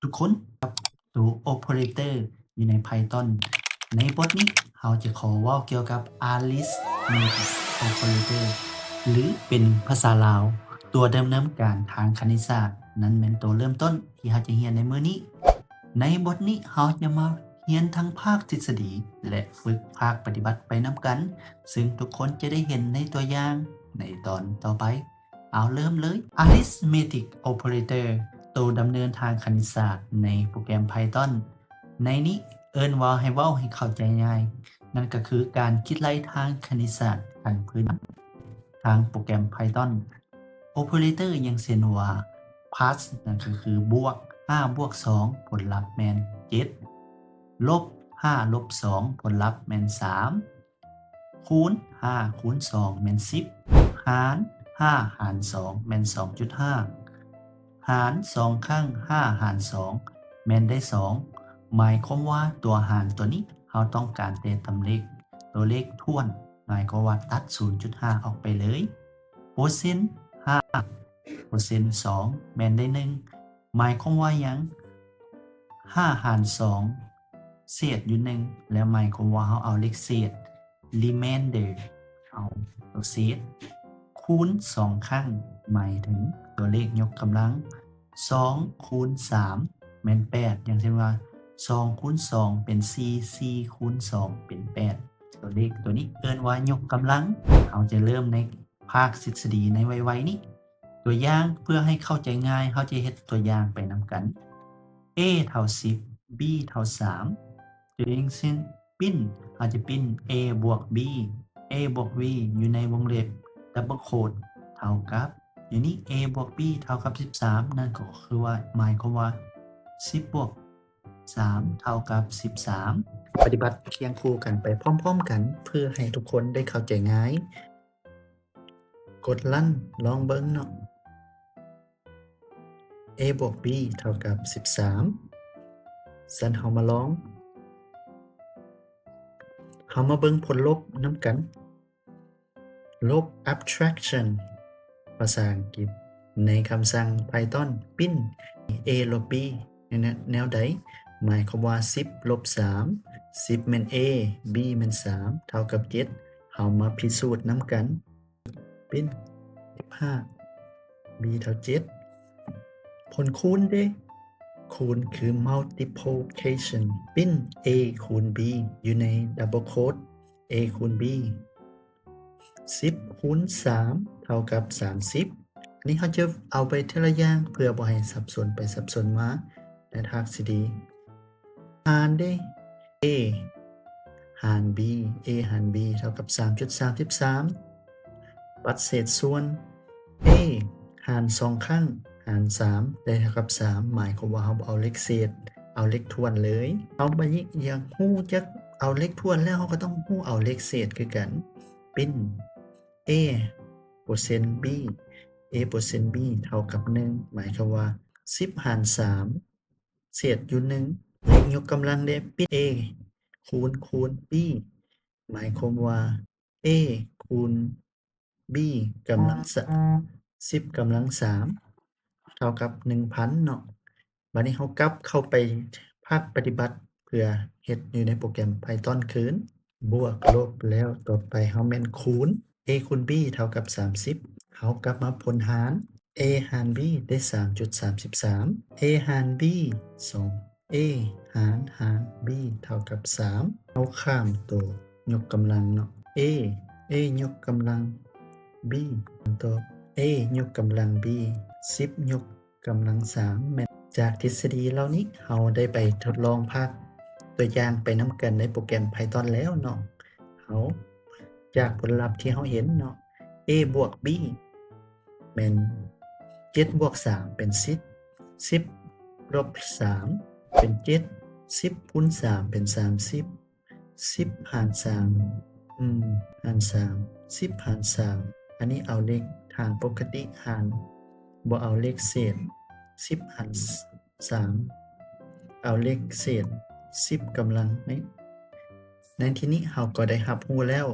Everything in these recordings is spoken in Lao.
ທຸກຄົນກັບໂຕ operator ຢູ່ໃນ Python. ໃນບົດນີ້ເຮົາຈະຂໍເວົ້າກ່ຽວກັບ arithmetic operator ຫຼືເປັນພາສາລາວ ຕົວດຳເນີນການທາງຄະນິດສາດ. ນັ້ນແມ່ນໂຕເລີ່ມຕົ້ນທີ່ເຮົາຈະຮຽນໃນມື້ນີ້. ໃນບົດນີ້ເຮົາຈະມາຮຽນທັງພາກທິດສະດີ ແລະ ຝຶກພາກປະຕິບັດໄປນຳກັນ, ເຊິ່ງທຸກຄົນຈະໄດ້ເຫັນໃນຕົວຢ່າງໃນຕອນຕໍ່ໄປ. ເອົາເລີ່ມເລີຍ. Arithmetic operator ໂຕດຳເນີນທາງຄະນິດສາດໃນໂປຣແກຣມ Python. ໃນນີ້ເອີ້ນວ່າໃຫ້ເວົ້າໃຫ້ເຂົ້າໃຈງ່າຍ, ນັ້ນກໍຄືການຄິດໄລ່ທາງຄະນິດສາດຂັ້ນພື້ນຖານທາງໂປຣແກຣມ Python. Operator ຢ່າງເຊັ່ນວ່າ plus ນັ້ນກໍຄືບວກ ຫ້າບວກສອງ ຜົນລັບແມ່ນເຈັດ, ລົບ ຫ້າລົບສອງ ຜົນລັບແມ່ນສາມ, ຄູນ ຫ້າຄູນສອງ ແມ່ນສິບ, ຫານ ຫ້າຫານສອງ ແມ່ນສອງຈຸດຫ້າ, ຫານສອງຄັ້ງ ຫ້າຫານສອງ ແມ່ນໄດ້ສອງ. ໝາຍຄວາມວ່າຕົວຫານຕົວນີ້ ເຮົາຕ້ອງການແຕ່ຕຳເລກ ຕົວເລກຖ້ວນ, ໝາຍຄວາມວ່າຕັດສູນຈຸດຫ້າອອກໄປເລີຍ. ເປີເຊັນ ຫ້າ ເປີເຊັນສອງ ແມ່ນໄດ້ໜຶ່ງ. ໝາຍຄວາມວ່າຫຍັງ? ຫ້າຫານສອງ ເສດຢູ່ໜຶ່ງ ແລ້ວໝາຍຄວາມວ່າເຮົາເອົາເລກເສດ remainder ເອົາຕົວເສດ ຄູນສອງຄັ້ງ ໝາຍເຖິງຕົວເລກຍົກກຳລັງ. ສອງຄູນສາມ ແມ່ນແປດ, ຢ່າງເຊັ່ນວ່າ ສອງຄູນສອງ ເປັນສີ່, ສີ່ຄູນສອງ ເປັນແປດ. ຕົວເລກຕົວນີ້ເອີ້ນວ່າຍົກກຳລັງ. ເຮົາຈະເລີ່ມໃນ ພາກທິດສະດີໃນໄວໆນີ້. ຕົວຢ່າງ ເພື່ອໃຫ້ເຂົ້າໃຈງ່າຍ ເຮົາຈະເຮັດຕົວຢ່າງໄປນຳກັນ. A ເທົ່າສິບ, B ເທົ່າສາມ. ຕົວຢ່າງເຊັ່ນ print ເຮົາຈະ print A ບວກ B, A ບວກ B ຢູ່ໃນວົງເລັບ double quote ເທົ່າກັບ ຢູ່ນີ້ A ບວກ B ເທົ່າກັບສິບສາມ, ນັ້ນກໍຄືວ່າ ໝາຍຄວາມວ່າສິບບວກສາມເທົ່າກັບສິບສາມ. ປະຕິບັດຄຽງຄູ່ກັນໄປພ້ອມໆກັນ ເພື່ອໃຫ້ທຸກຄົນໄດ້ເຂົ້າໃຈງ່າຍ. ກົດ run ລອງເບິ່ງເນາະ. A ບວກ B ເທົ່າກັບສິບສາມ. ຊັ້ນເຮົາມາລອງ, ເຮົາມາເບິ່ງຜົນລົບນຳກັນ. ລົບ abstraction ພາສາອັງກິດ. ໃນຄຳສັ່ງ Python print A ລົບ B ແນວໃດ? ໝາຍຄວາມວ່າສິບລົບສາມ, ສິບແມ່ນ A, B ແມ່ນສາມ ເທົ່າກັບເຈັດ. ເຮົາມາພິສູດນຳກັນ. print ສິບຫ້າ, B ເທົ່າເຈັດ. ຜົນຄູນເດ? ຄູນຄື multiplication, print A ຄູນ B ຢູ່ໃນ double quote, A ຄູນ B. ສິບຄູນສາມເທົ່າກັບສາມສິບ. ອັນນີ້ເຮົາຈະເອົາໄປເທື່ອລະຢ່າງ ເພື່ອບໍ່ໃຫ້ສັບສົນໄປສັບສົນມາໃນທາກຊິດີ. ຫານເດ? A ຫານ B, A ຫານ B ເທົ່າກັບສາມຈຸດສາມສິບສາມ. ປັດເສດສ່ວນ A ຫານສອງຄັ້ງ ຫານສາມ ໄດ້ເທົ່າກັບສາມ, ໝາຍຄວາມວ່າເຮົາບໍ່ເອົາເລກເສດ ເອົາເລກຖ້ວນເລີຍ. ເຮົາບາດນີ້ຢາກຮູ້ຈັກເອົາເລກຖ້ວນແລ້ວ ເຮົາກໍຕ້ອງຮູ້ເອົາເລກເສດຄືກັນ. print A ເປີເຊັນ B, A ເປີເຊັນ B ເທົ່າກັບໜຶ່ງ, ໝາຍຄວາມວ່າສິບຫານສາມ ເສດຢູ່ໜຶ່ງ. ເລກຍົກກຳລັງເດ? print A ຄູນ ຄູນ B, ໝາຍຄວາມວ່າ A ຄູນ B ກຳລັງສາມ ສິບກຳລັງສາມ ເທົ່າກັບໜຶ່ງພັນເນາະ. ບາດນີ້ເຮົາກັບເຂົ້າໄປພາກປະຕິບັດ ເພື່ອເຮັດຢູ່ໃນໂປຣແກຣມ Python ຄືນ. ບວກລົບແລ້ວ ຕໍ່ໄປເຮົາແມ່ນຄູນ A ຄູນ B ເທົ່າກັບສາມສິບ. ເຮົາກັບມາຜົນຫານ A ຫານ B ໄດ້ສາມຈຸດສາມສິບສາມ, A ຫານ B ສອງ, A ຫານ ຫານ B ເທົ່າກັບສາມ. ເຮົາຂ້າມໂຕຍົກກຳລັງເນາະ, A, A ຍົກກຳລັງ B ຕໍ່ A ຍົກກຳລັງ B ສິບຍົກ ກຳລັງສາມ. ແມ່ນຈາກທິດສະດີເຫຼົ່ານີ້ ເຮົາໄດ້ໄປທົດລອງພາກຕົວຢ່າງໄປນຳກັນໃນໂປຣແກຣມ Python ແລ້ວເນາະ. ເຮົາ ຈາກຜົນລັບທີ່ເຮົາເຫັນເນາະ, A ບວກ B ແມ່ນເຈັດບວກສາມເປັນສິບ, ສິບລົບສາມເປັນເຈັດ, ສິບຄູນສາມເປັນສາມສິບ. ສິບຫານສາມ ອືມ ຫານສາມ ສິບຫານສາມ ອັນນີ້ເອົາເລກຖານປົກກະຕິຫານ ບໍ່ເອົາເລກເສດ ສິບຫານສາມ ເອົາເລກເສດ ສິບກຳລັງ ໃນ ໃນທີ່ນີ້ເຮົາກໍໄດ້ຮັບຮູ້ແລ້ວ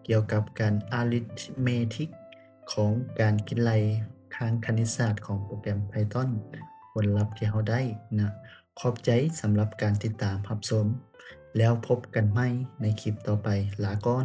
ກ່ຽວກັບການ arithmetic ຂອງການຄິດໄລ່ທາງຄະນິດສາດຂອງໂປຣແກຣມ Python. ໂອ ຜົນລັບທີ່ເຮົາໄດ້ນະ. ຂອບໃຈສຳລັບການຕິດຕາມຮັບຊົມ ແລ້ວພົບກັນໃໝ່ໃນຄລິບຕໍ່ໄປ. ລາກ່ອນ.